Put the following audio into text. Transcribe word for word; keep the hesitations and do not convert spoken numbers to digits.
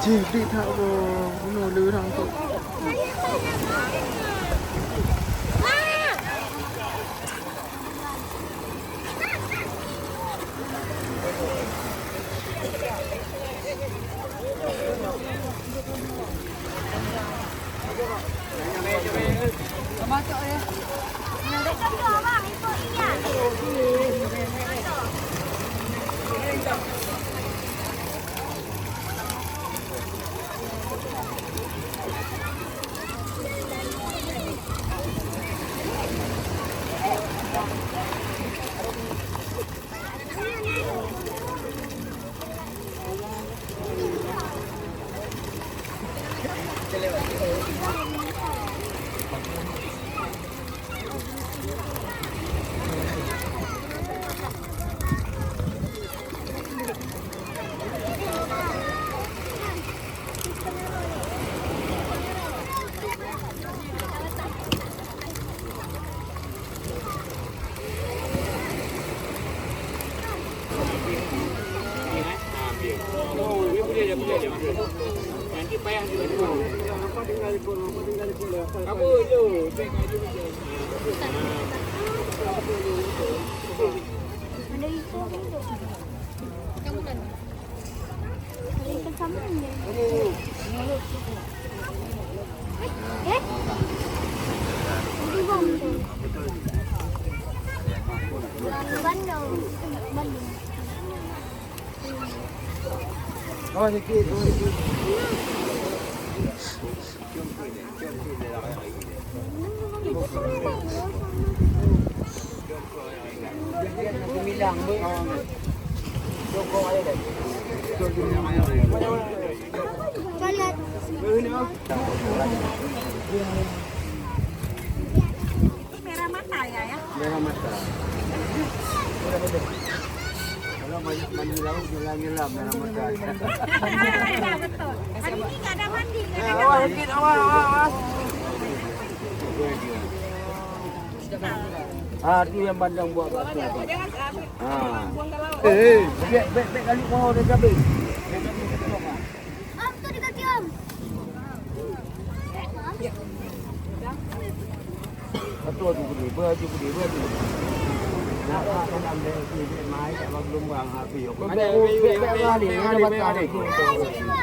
Cih, di that, bro. Bunoe le rang tu. Oh, sikit, oh, sikit. Merah mata ya, ya? Merah mata. Kalau banyak mandi laut, nyelam-nyelam merah mata. Ya, betul. Hari ini nggak ada mandi, nggak ada. Awas, sakit, awas, awas, awas. Ah, tu yang pandang buat kat tu. Ah. Eh, eh, bek, bek, bek kali mau dia cabai. Bek kali potong, ah. Om, tu di kaki, Om. Betul tu, boleh. Baju boleh, baju. Nak, nak, nak, nak, nak, mai, tak ada gelombang, ha, tu. Kau bek, bek, bek, bek, bek, bek, bek, bek, bek.